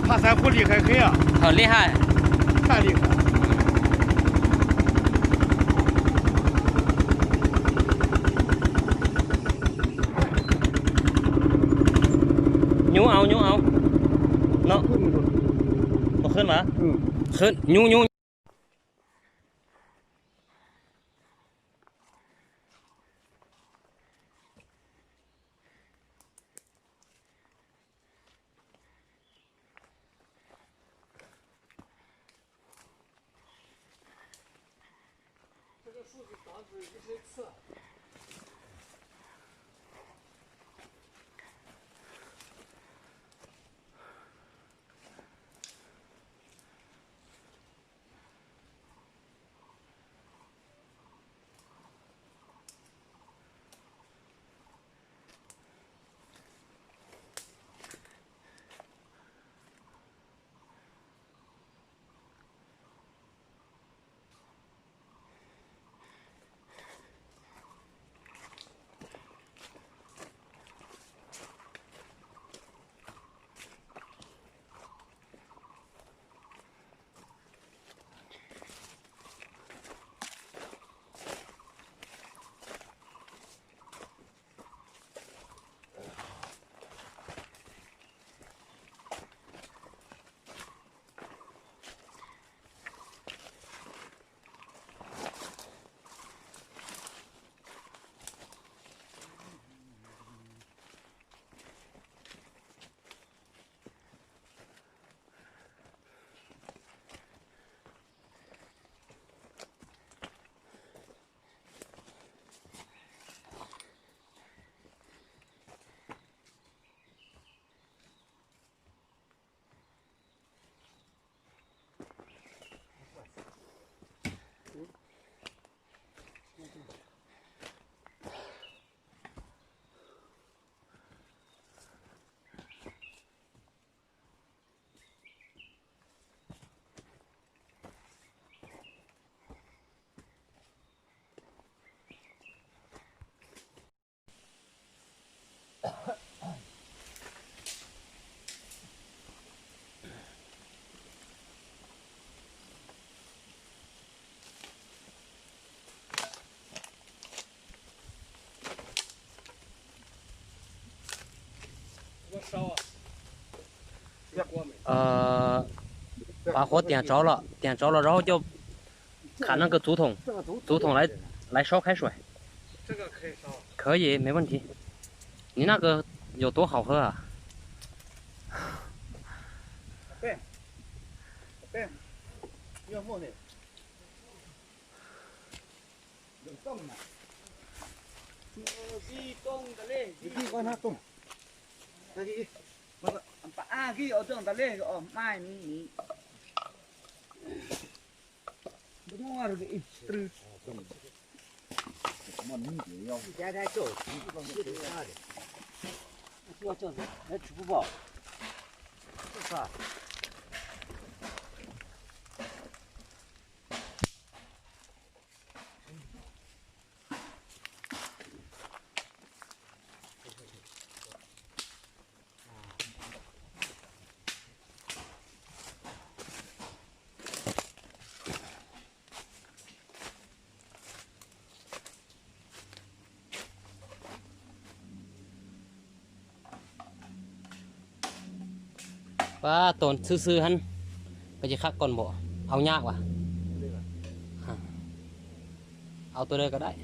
他还不厉害，很啊，很厉害。太厉害了。Nyuj au, nyuj au. No. Mus khwb mas. Khwb, nyuj, nyuj. Pab qhuav tiag tsov los, tiag tsov los rau hauv coj. Khả năng kơ chú Thủng, chú Thủng lái, lái shop khai suối. Kho gì, mấy vấn đề. Ní nó kơ, dầu tố hậu hơi à. Pab tồn xư xư hăn. Pab cia khắc con bộ. Ao nhạc à? Ao tôi đây có đấy.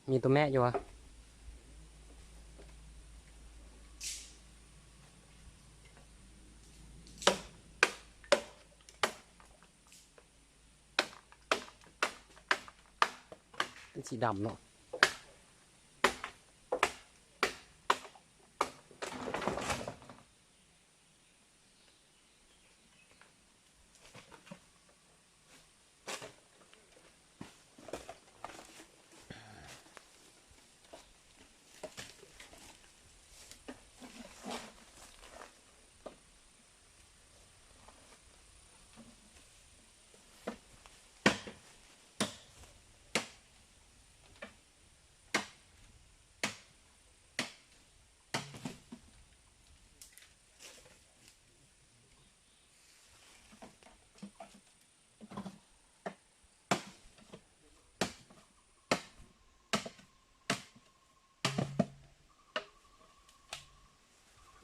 Mì tôm mẹ chưa? Tsis dam no.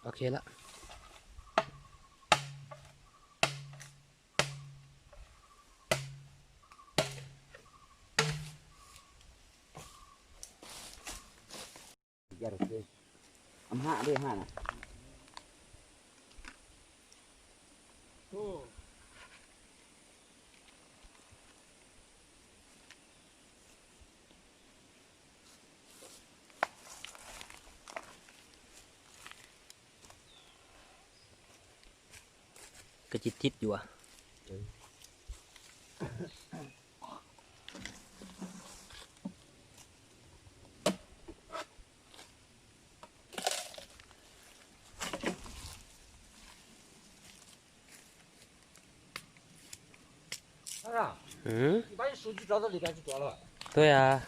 Ok lawm. Koj tsis thib yuav. Hm? 对啊，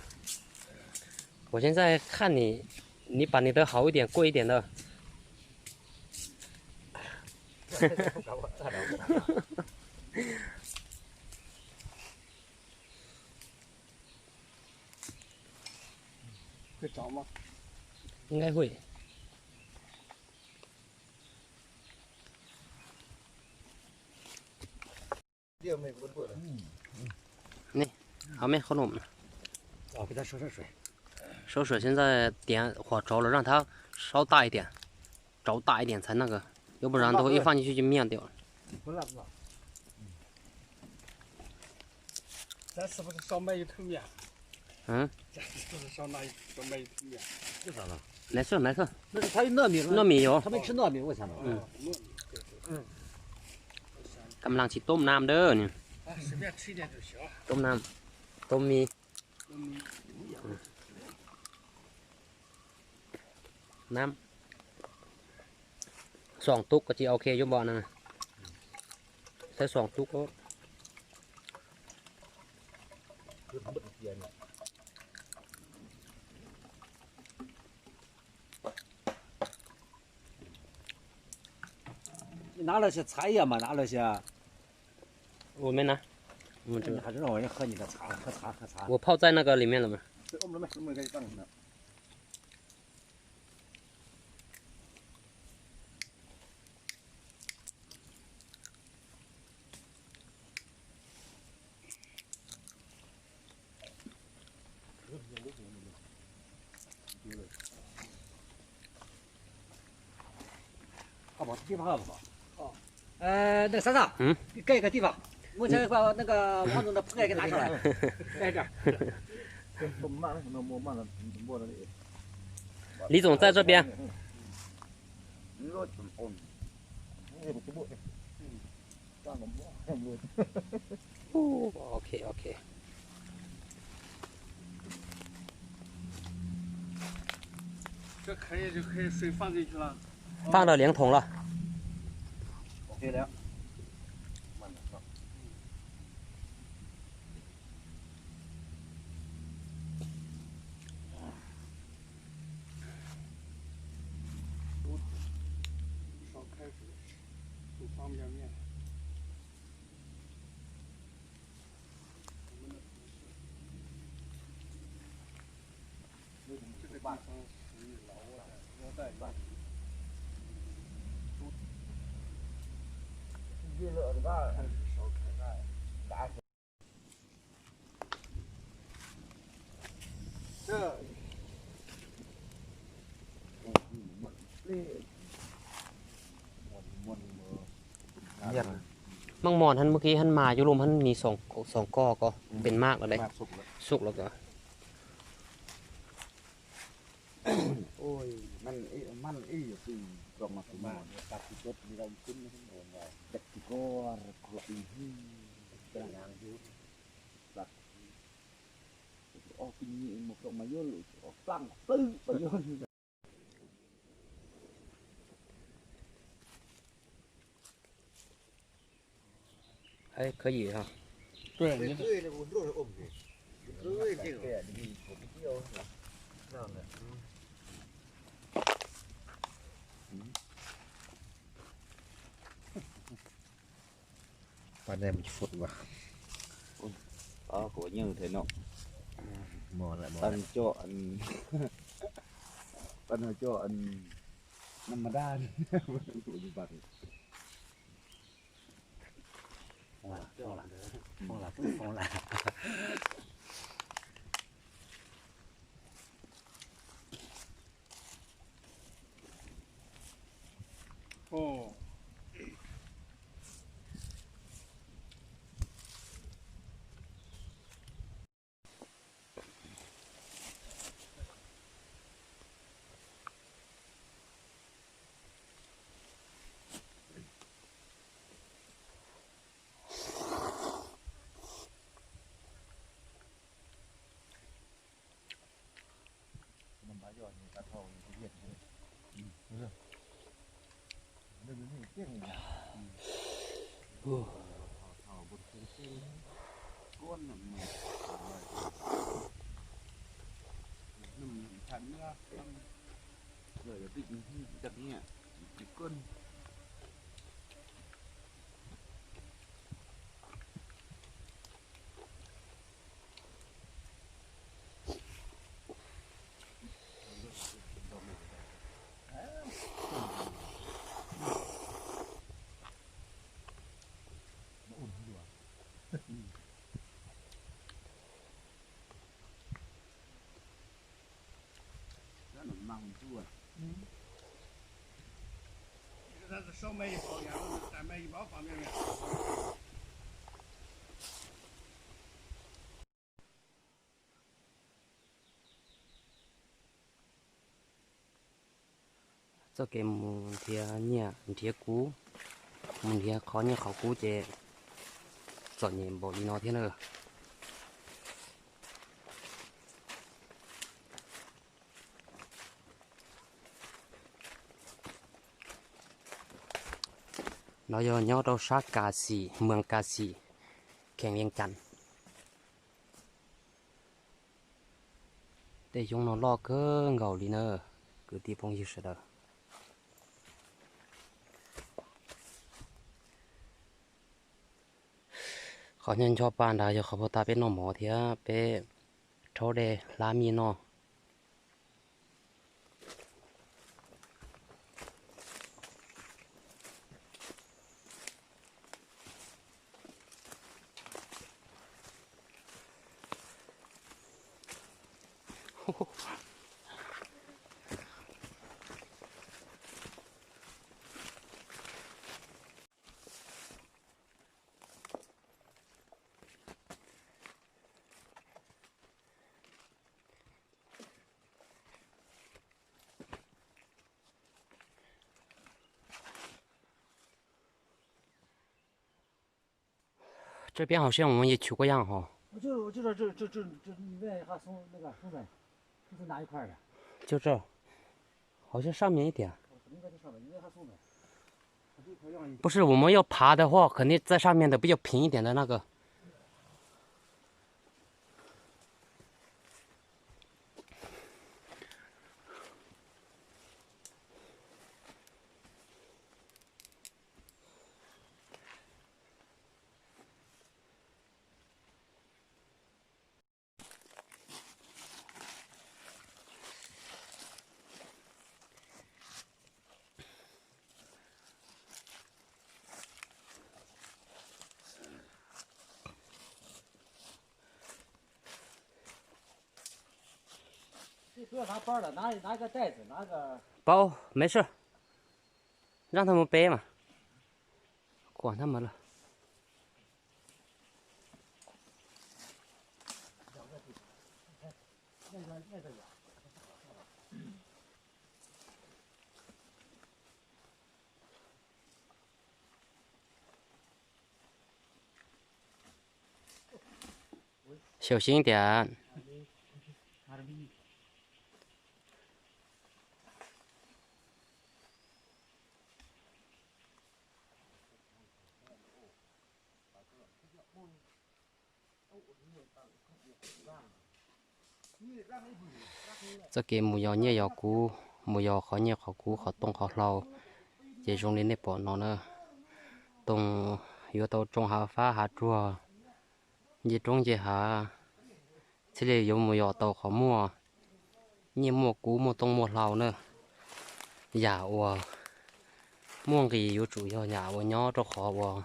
我现在看你，你把你的好一点过一点的。 应该会。 นี่ เอาไหมขนม 烧水，现在点火着了，让它烧大一点，着大一点才那个，要不然的话一放进去就灭掉了。咱是不是烧没有透明？嗯，咱是不是烧那一烧没有透明？这咋了？没事没事，那是他有糯米了，糯米有，他们吃糯米，我想着。嗯，嗯，กำลังสิต้มน้ำเด้อนี่ 哎，随便吃一点就行。 ต้มน้ำ ต้มมี ต้มมี น้ำ สองตุ๊กก็จะโอเคอยู่บ่นั่นน่ะ ใส่สองตุ๊กก็ 你拿了些茶叶嘛，拿了些。我没拿。我这个，你还是让我先喝你的茶，喝茶，喝茶。我泡在那个里面了嘛。 泡泡地方好不好？哦，呃，那个嫂嫂，嗯，你盖个地方，我先把那个王总的铺盖给拿出来，盖这儿。李总在这边。 哦，OK，OK。 这可以，就可以水放进去了。放到两桶了。OK了。慢点放。 烧开水，煮方便面。 Maj mos ท่าน เมื่อกี้ ท่าน มาอยู่ลุ่ม ท่าน มีสอง สอง กอ ก็เป็นหมากแล้วเด้ สุกแล้วก็还可以哈。对，你 Pab nej mus phut vas. Ui, pab kuv nyiaj thế no. Mos lawm, mos lawm. Pab no coj, pab no coj, năm mươi đa. Phong là, phong là, phong là. Ồ. Txoj kev mus nrhiav nyiaj nrhiav kub, mus nrhiav qhov nyiaj qhov kub ces txom nyem npaum li no thiab na. No yog nyob rau sab Kas Xim, moos Kas Xim, kheem Vias Cas. Tej xyoob no loj kawg nkaus li na, kwv tij phooj ywg sawv daws. Qhov nyob ncho pa nrad yog qhov puag ta peb noj mov thiab peb rhaub dej hlab mij noj. 这边好像我们也取过样哈。就这，好像上面一点。不是，我们要爬的话，肯定在上面的比较平一点的那个。 包，没事儿，让他们背嘛，管他们了。Xyaum xyeeb tias txoj kev mus yos nyiaj yos kub, mus yos qhov nyiaj qhov kub, qhov tooj qhov hlau, ces zoo li nej pom no na. Tooj yuav tau tsoo hav fab hav tsuag, nce roob nce hav, thiaj li yuav mus yos tau qhov muaj nyiaj muaj kub muaj tooj muaj hlau na. Yam uas muaj nqis yuav tsum yog yam uas nyob rau qhov uas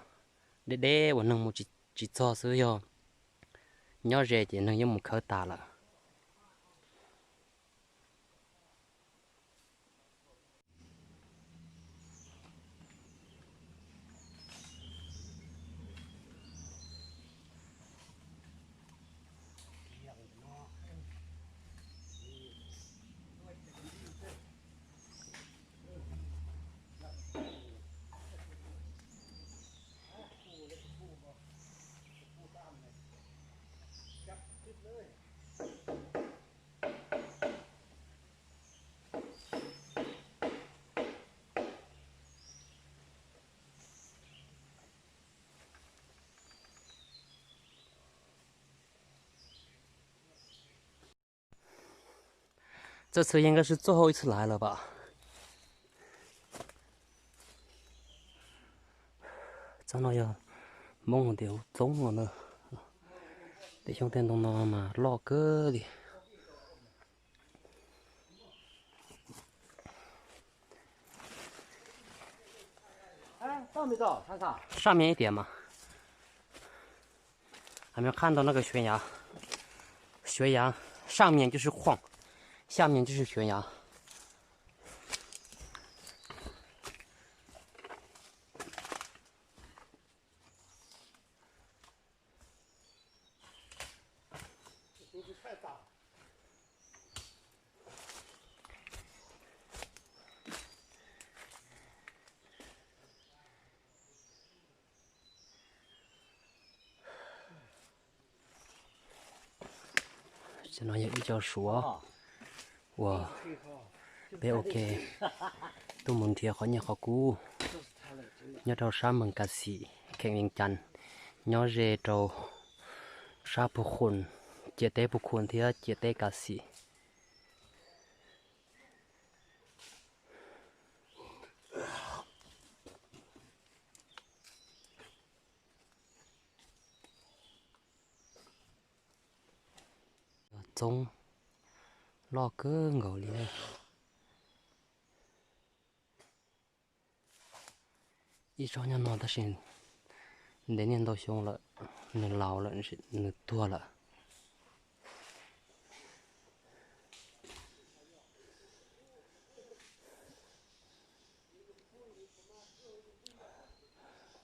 deb deb uas neeg mus tsis txog xwb, yog nyob ze ces neeg yeej mus khawb tas lawm.这次应该是最后一次来了吧？Txoj no yog Hmoob hais tias hauv txoob no na. Tej xyoob tej ntoo no mas loj kawg li. Sab mias ib tiam mas. 还没有看到那个悬崖，悬崖上面就是矿，下面就是悬崖。Cov no yog ib co suav uas peb ua ke tuaj mus nrhiav qhov nyiaj qhov kub nyob rau sab Mees Kas Xim, kheem Vees Cas, nyob ze rau sab Phu Khun, ciam teb Phu Khun thiab ciam teb Kas Xim. Txoob loj kawg nkaus li. Ib tsob nyob no tab sis ntev niaj ntau xyoo lawm, nws laus lawm, nws tuag lawm.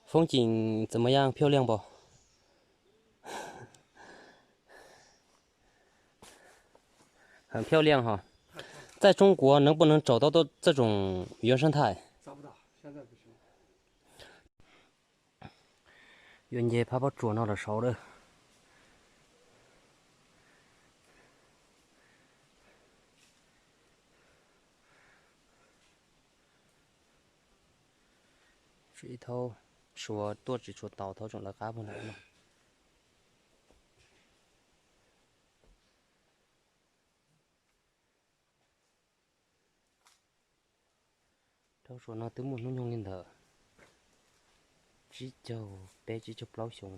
Phong cảnh怎么样？漂亮不？ 很漂亮哈。在中国能不能找到这种原生态？找不到，现在不行。Yuav nce phab pob tsuas no los saud lawm. Tsis thaub, suav tuaj tsis tshua taus, thaub tseem lawv qab puag nram no. Rau suav no twb muaj hnub nyoog li ntawm tsib caug peb tsib caug plaub xyoo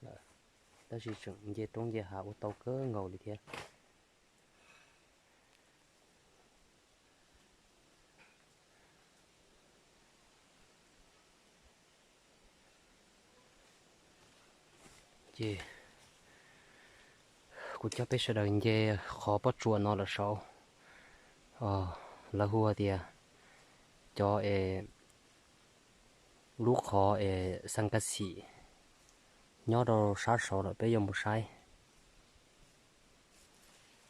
lawm, tab sis tseem nce roob nce hav ua tau kawg nkaus li thiab. Ces kuv coj peb sawv daws nce qhov pob tsuas no lawm saud. Lawv hu tias cov es lub qhov es Xas Kas Xim nyob rau sab saud lawm, peb yuav mus saib.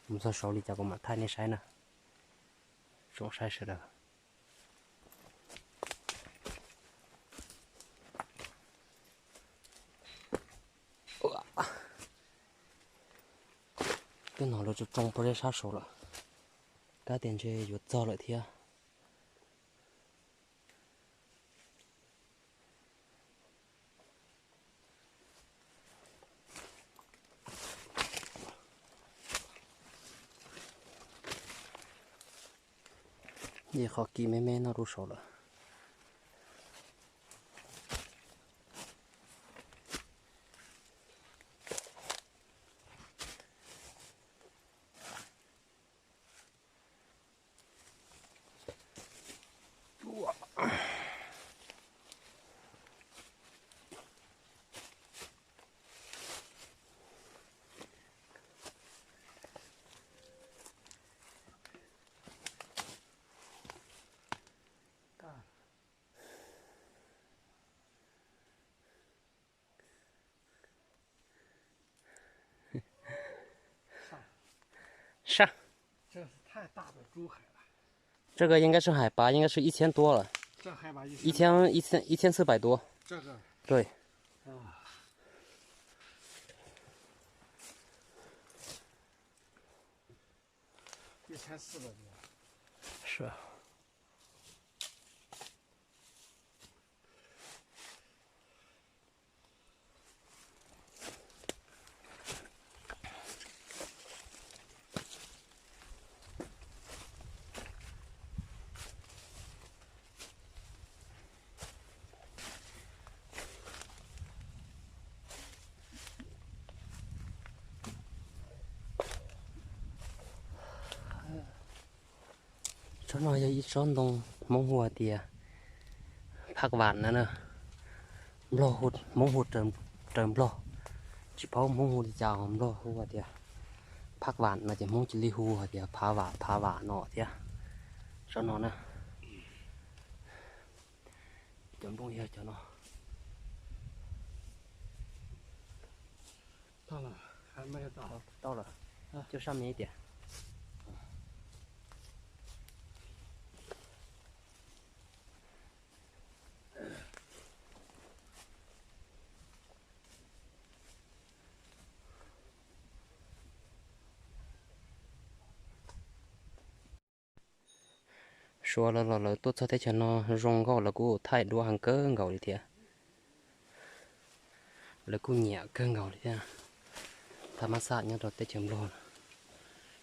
Mus txog saud li cas kuv mam thaij nej saib na. Tsoom saib sawv daws. Tsoo tsoo pob zeb sab saud lawm, kab tias ntshe yuav txog lawm thiab. Qhov kis me me no rau saud lawm. Sab. 这个应该是海拔，应该是一千多了，一千一千一千四百多。对，一千四百多。是啊。 Tsob no yog ib tsob ntoo Hmoob hu hais tias phaj vam na. Nplog, Hmoob hu raws Nplog, tsis paub Hmoob hu li cas, Nplog hu hais tias phaj vam no ces Hmoob cia li hu hais tias phav vam, phav vam no thiab. Tsob no na, cov nplooj yog cov no. Tau lawm, coj sab me ib tias. Suav lawv los lawv tuaj txog teb chaws no zoo nkauj, lawv kuj thaij duab heev kawg nkaus li thiab. Lawv kuj nyiam kawg nkaus li thiab. Thaj mab xaj nyob rau teb chaws Nplog no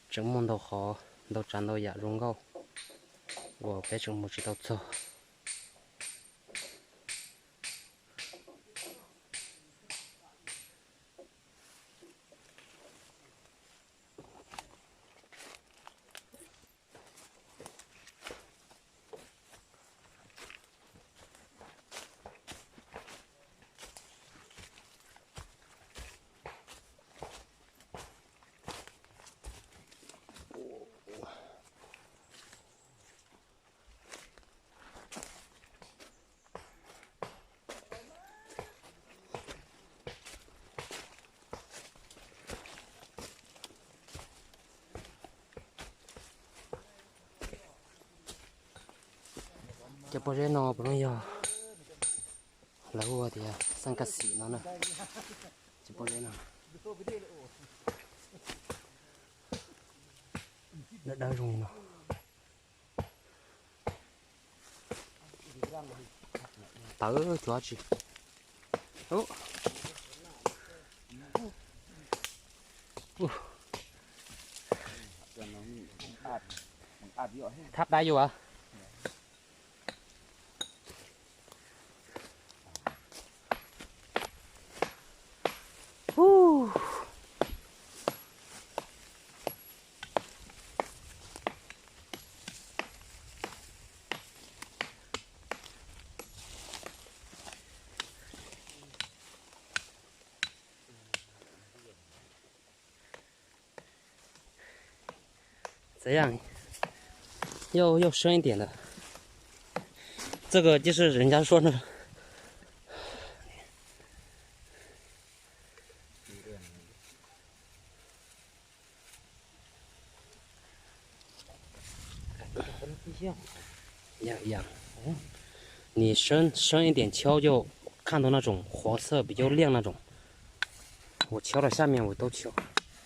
tseem muaj ntau qhov, ntau tsav ntau yam zoo nkauj uas peb tseem mus tsis tau txog. Cov pob zeb no puav leej yog lawv hu tias xeeb kaj xim no na. Cov pob zeb no dawb dawb zoo li no. Tawv tsuav tsi. Thab dai yus as. Yau, yau 深一点的，这个就是人家说的 你深深一点敲，就看到那种黄色比较亮那种。我敲到下面我都敲。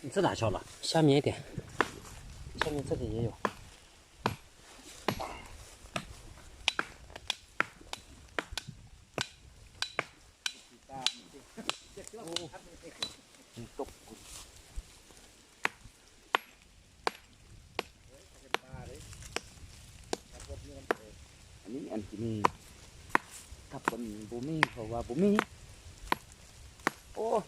你这哪去了？下面一点，下面这里也有。Ani an kini tap pun bu mi, hau va bu mi. Ô.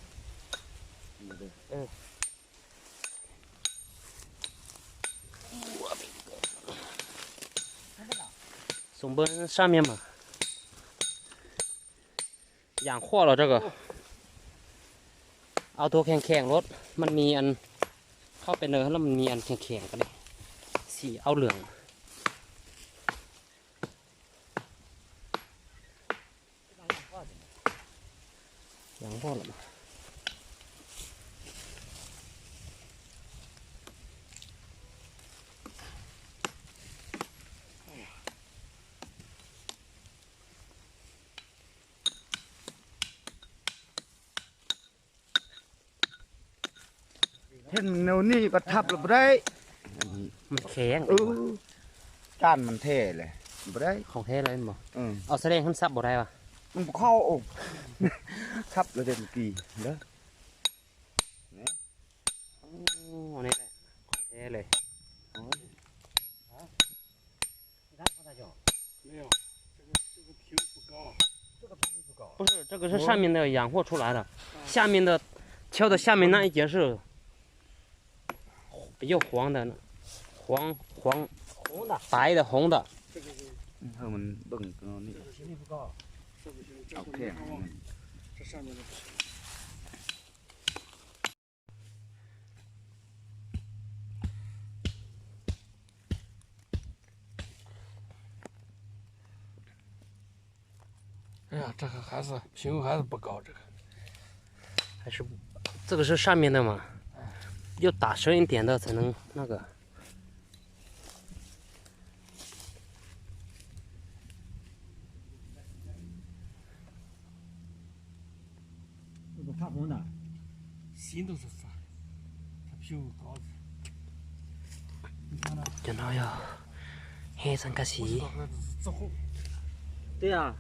Sung bơ sa miam ma. Yàng khuaj los rau kom au tuag kheej kheej lawm, mas mi an, khaub pes nws los mas mi an kheej kheej ko li, xim au lwm. Yàng khuaj lawm. Thiab nws nij pas thab los pub dai. Mas khev. Caj mas the li pub dai. Khoom the li mas. Australia khab xab pub dai as. Khab li tis ntawd. Khoom the li. 不是，这个是上面的养殖出来的，下面的，敲到下面那一节是又黄的，黄黄白的红的。 哎呀，这个还是平衡还是不高，这个。还是这个是上面的嘛，要打深一点的才能那个。 Cov no yog he xeem kas xiv. 对呀。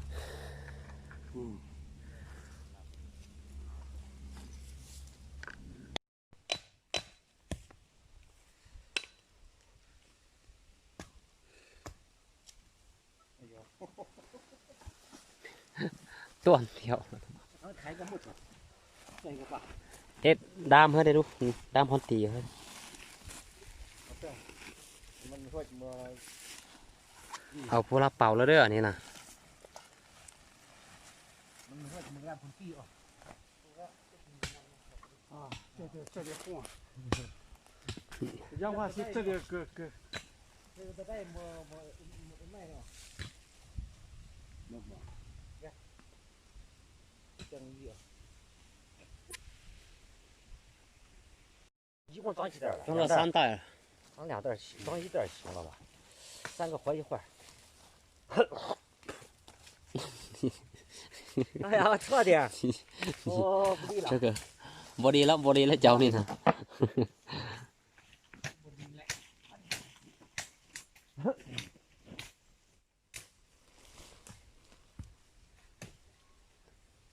Tuaj ntiav. Eb, dam hov dej lub, dam hov tim. Hauv puav lab paus lawm ni na.装了三袋了。装两袋儿，装一袋儿行了吧？三个活一会儿。哎呀，错点儿。哦，不对了。这个，不对了，不对了，教你呢。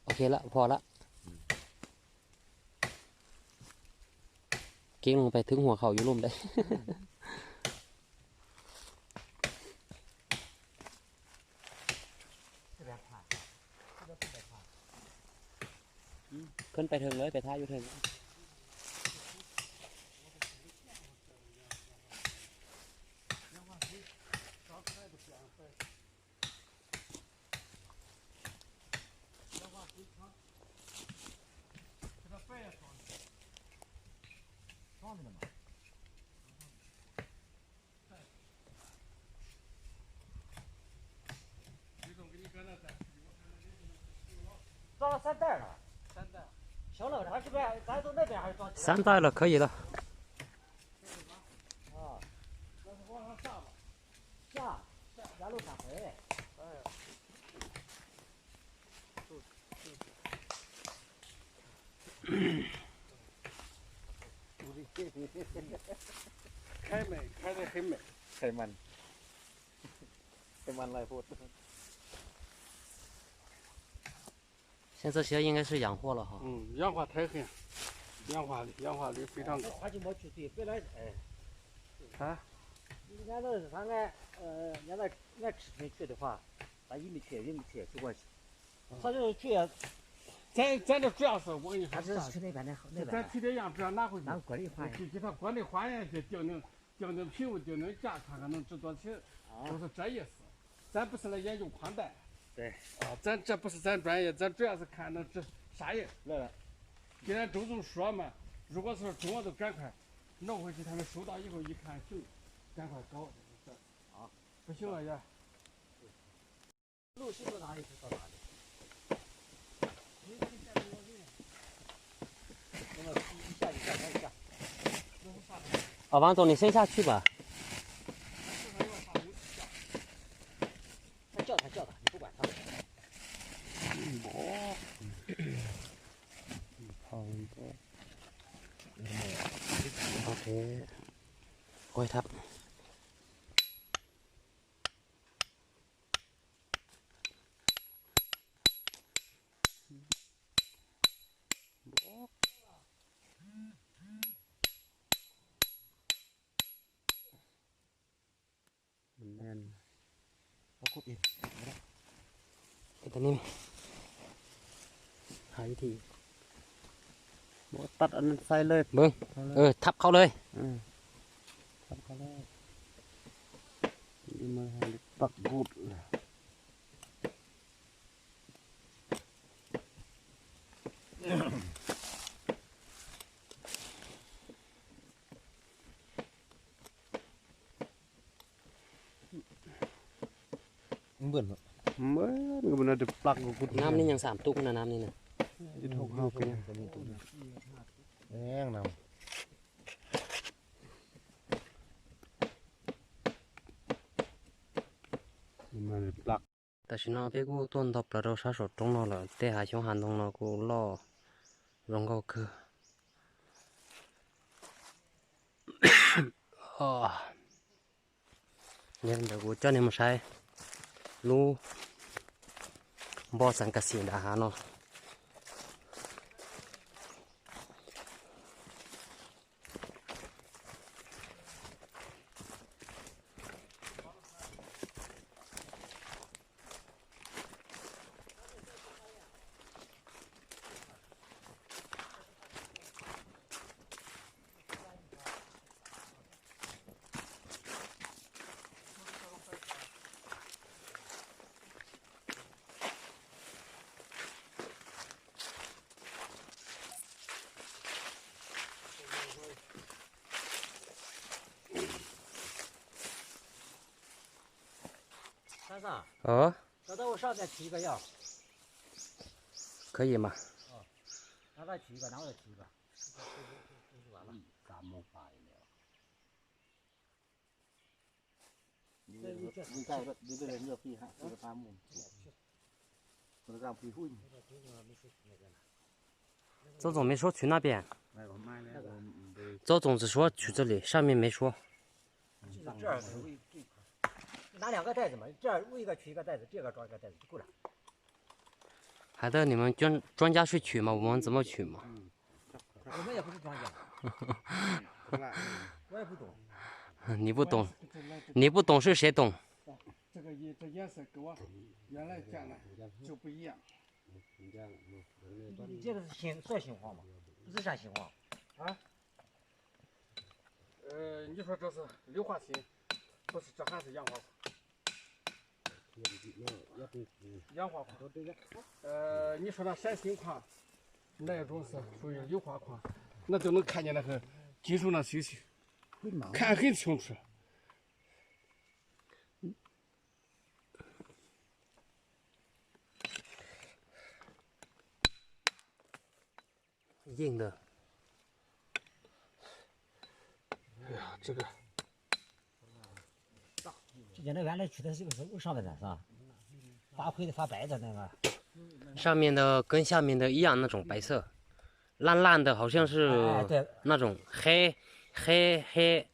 Ok lawm, phom lawm. Kev loo pais thwv huam khaum yuav luj npaim. Khwb pais theem lawm, pais thab yuav theem. Xab ntaij los khav yim los. 下，下，压路下回。开门，开的很美。开门，开门来货。现在其实应该是养货了哈。嗯，养化太狠，养化率，养化率非常高。他就没去对，本来哎，啊，人家那是他俺呃，人家那那尺寸去的话，咱一米七，一米七就过去。他就是去，咱咱这主要是我跟你说，他是去那边那那边咱去的样这样拿回去，咱国内花园，给给他国内花园去定定 定定品位，定定价，看看能值多少钱，都是这意思。咱不是来研究款待。对。啊，咱这不是咱专业，咱主要是看能值啥人。来，给咱周总说嘛，如果是中了都赶快弄回去，他们收到以后一看行，赶快搞，这这好，不行了也。 路是不是哪里是到哪里？那么一下一下，一下。啊，王总，你先下去吧。他叫他叫他，你不管他。OK，关一下。 Ita nim hais thi muab tag an xais lawm. Mws, thab qhau lawm. Thab qhau lawm. Li mas hais li pab kut lawm. Nam ni nyeej xam tub na, nam ni na. Tam sim no peb kuj tuaj ntog plaws rau sab saum roob no lawm, tej hav xyoob hav ntoo no kuj loj zoo nkauj kawg. Yog li ntawd kuv coj nej mus saib lub npoj xeev kas xim nram hav no. Ơ, 可以吗？ 拿过来取一个，拿过来取一个。完了。周总没说取那边。周总只说取这里，上面没说。 这个这儿可以，这拿两个袋子嘛，这儿喂一个取一个袋子，这个装一个袋子就够了。还带你们专专家去取嘛，我们怎么取嘛？我们也不是专家，我也不懂。你不懂，你不懂是谁懂？这个颜这颜色跟我原来见的就不一样。你这个是新啥情况嘛？日常情况啊？ 呃，你说这是硫化锌，不是，这还是氧化锌。氧化锌。呃，你说那闪锌矿，那种是属于硫化矿，那就能看见那个金属那星星，看很清楚。 硬的。哎呀，这个。之前那原来取的这个是上面的是吧？发灰的、发白的那个。上面的跟下面的一样，那种白色，烂烂的，好像是哎，对，那种黑黑黑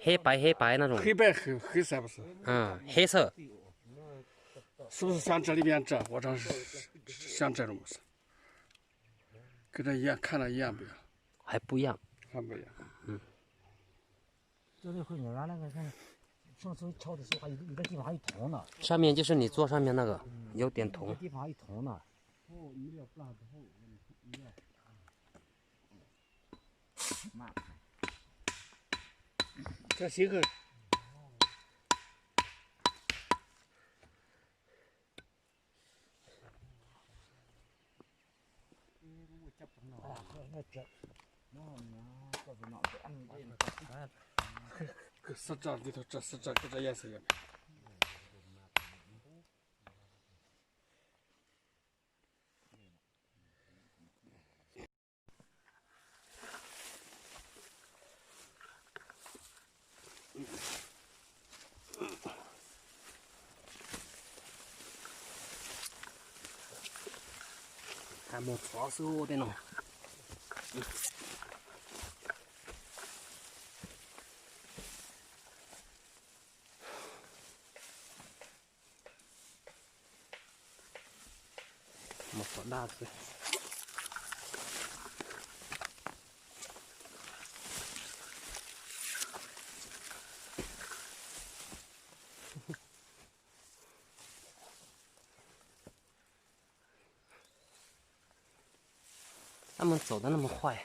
黑白黑白那种。黑白黑黑色不是？嗯，黑色。是不是像这里面这？我这是像这种不是？跟这一样，看着一样不一样？还不一样。还不一样。嗯。这里会扭啊，那个看，上次敲的时候还有有的地方还有铜呢。上面就是你坐上面那个，有点铜。有的地方还有铜呢。 Sib tso, sib tso, sib tso, sib tso. Mus txhov xwb tej no. Mus txhov daj xwb. Tab mus txaus tab no mus qhuaim.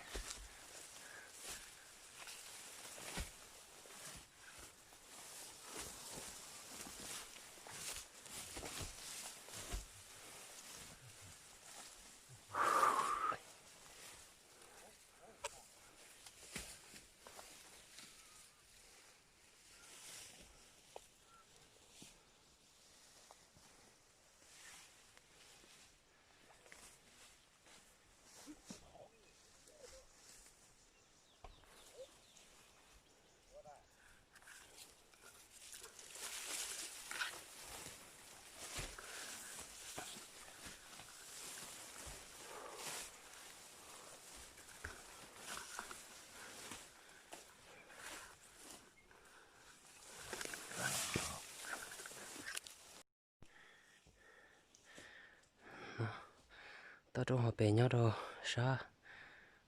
Toj roob hauv pes nyob rau sab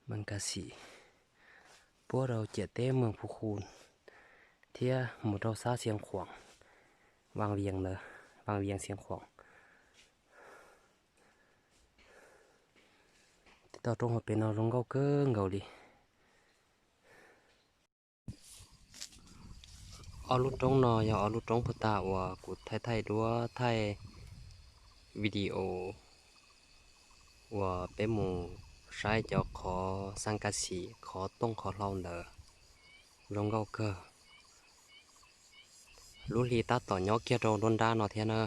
Mas Kas Xim, puab rau ciam teb Mees Phu Khu thiab mus rau sab Xiav Khuam, Vaj Vias ntawd, Vaj Vias Xiav Khuam. Toj roob hauv pes no zoo nkauj kawg nkaus li. Ob lub roob no yog ob lub roob puag ta uas kuv thaij thaij duab thaij video uas peb mus saib cov qhov Xas Kas Xim, qhov tooj qhov hlau ntawd zoo nkauj kawg. Lub hli tab tom nyob kiag rau nruab nrab no thiab na.